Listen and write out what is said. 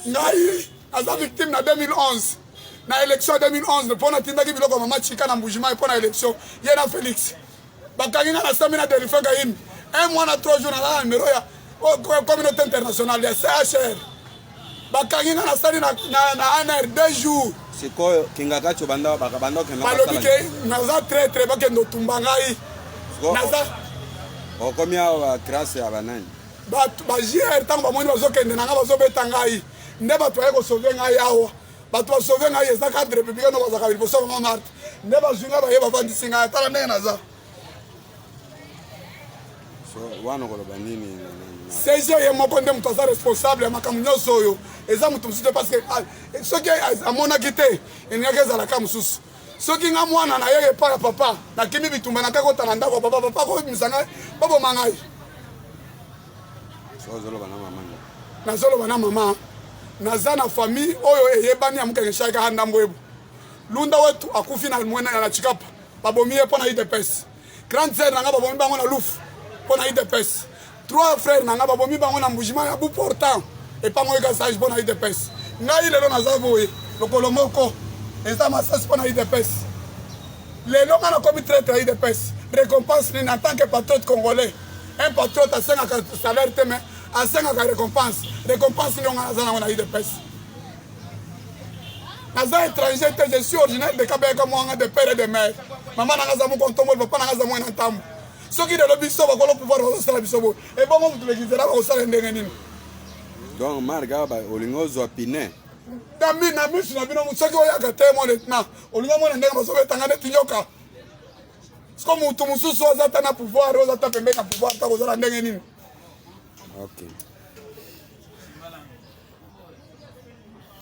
Ngai aza victime na 2011 na élection ya 2011 mpo natindaki biloko ya mama Chika na Mbujimai mpo na élection ye na Felix bakangi nga na sami na Delphin Kayimbi un mois na 3 jours naza na numero ya communauté internationale ya CHR bakangi nga nasali na, na, na ANR 2 jours. Sikoyo Kingakati obanda banda okenda balobi ke naza traitre, bakende otumba ngai naza okomi awa grâce ya banani? Bato ba JR ntango bamoni bazokende na ngai, bazobeta ngai, nde bato baye kosauve ngai awa. Bato basauve ngai eza cadre républicain no bazalaka liboso ya mama Marthe, nde bazwi ngai, baye bavandisi ngai. Tala ndenge naza. Wana okoloba nini? CG ye moko nde moto aza responsable ya makambo nyonso oyo, eza moto mosusu te, parce que soki amonaki te, elingaki ezalaka mosusu. Soki nga mwana na ye epai ya papa, nakimi bitumba, nakaki kota na ndako ya papa, papa akobimisa ngai, baboma ngai. Nazoloba na mama, naza na famille oyo eyebani ya Mokenge Shaka Handambo Ebo Lunda wetu akufi na mwena na Chikapa, babomi ye mpo na UDPS. Grande sœur na nga babomi bango na Lufu mpo na UDPS. Trois frères na nga babomi bango na Mbujima ya bout portant epango ekasage mpo na UDPS. Ngai lelo naza boye, lokolo moko eza masasi mpo na UDPS. Lelo nga nakomi traître ya UDPS, récompense nini en tant que patriote congolais? Un patriote asengaka salaire te, mais asengaka récompense. Récompense nini nga naza nango na UDPS? Naza étranger te, je suis originaire de Kabeka Mwanga, de père et de mère. Mama nanga aza moko ntomboli, papa nanga aza mwana ntambo. Soki lelo biso bakolo pouvoir bazosala biso boye, ebongo motu lekizela bakosala ndenge nini? Donc marga olingi ozwa pine na misu na bino. Soki oyaka te, mo lieutenant, olingi omona ndenge bazobetanga neti nyoka. Siko motu mosusu aza ta na pouvoir, oza ta pembeni na pouvoir, ta kozala ndenge nini? Okay.